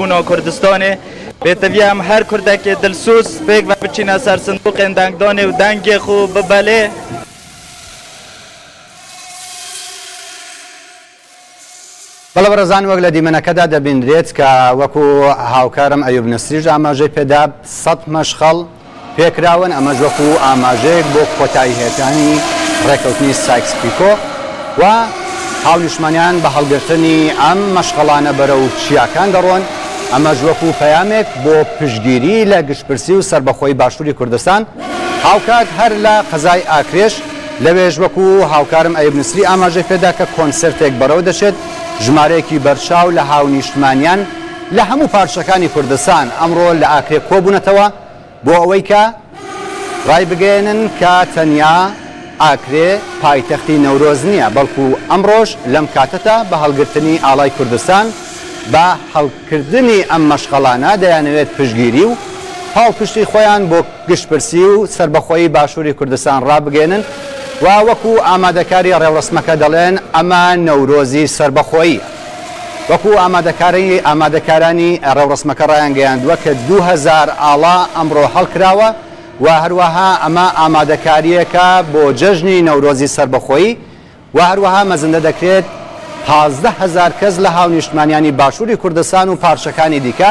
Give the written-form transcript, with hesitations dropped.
سەربەخۆبوونا کوردستانێ پێتڤیە ئەم هەر کوردەکێ دلسوز پێکڤە بچینە سەر سندوقێن دەنگدانێ و دەنگێ خو بە بەلێ. بەڵێ بەڕێزان وەک لە دیمەنەکەدا دەبینرێت کە وەکو هاوکارم ئەیوب نسریش ئاماژەی پێدا سەت مەشخەڵ پێکراون ئەمەش وەکو ئاماژەیەک بۆ کۆتاییهێنانی ڕێکەوتنی سایکس پیکۆ و هاونیشتمانیان بە هەڵگرتنی ئەم مەشخەڵانە بەرەو چیاکان دەڕۆن ئەمەش وەکو پەیامێک بۆ پشتگیری لە گشتپرسی و سەربەخۆیی باشوری کوردستان هاوکات هەر لە قەزای ئاکرێش لەوێش وەکو هاوکارم ئەیوب نسری ئاماژەی پێدا کە کۆنسێرتێک بەڕێوە دەچێت، ژمارەیەکی بەرچاو لە هاونیشتمانیان لە هەموو پارچەکانی کوردستان ئەمڕۆ لە ئاکرێ کۆبوونەتەوە بۆ ئەوەی کە ڕایبگەیەنن کە تەنیا ئاکرێ پایتەختی نەورۆز نییە بەڵکو ئەمڕۆش لەم کاتەتا بە هەڵگرتنی ئاڵای کوردستان بە هەڵکردنی ئەم مەشخەڵانە دەیانەوێت پشتگیری و پاڵپشتی خۆیان بۆ گشتپرسی و سەربەخۆیی باشووری کوردستان ڕابگەیەنن و وەکو ئامادەکاری ڕێوڕەسمەکە دەڵێن ئەمە نەورۆزی سەربەخۆییە. وەکو ئامادەکاری ئامادەکارانی ڕێوڕەسمەکە ڕایانگەیاندووە کە 2000 ئاڵا ئەمڕۆ هەڵکراوە و هەروەها ئەمە ئامادەکارییەکە بۆ جەژنی نەورۆزی سەربەخۆیی و هەروەها مەزندە دەکرێت 15 هەزار کەس لە هاونیشتمانیانی باشووری کوردستان و پارچەکانی دیکە.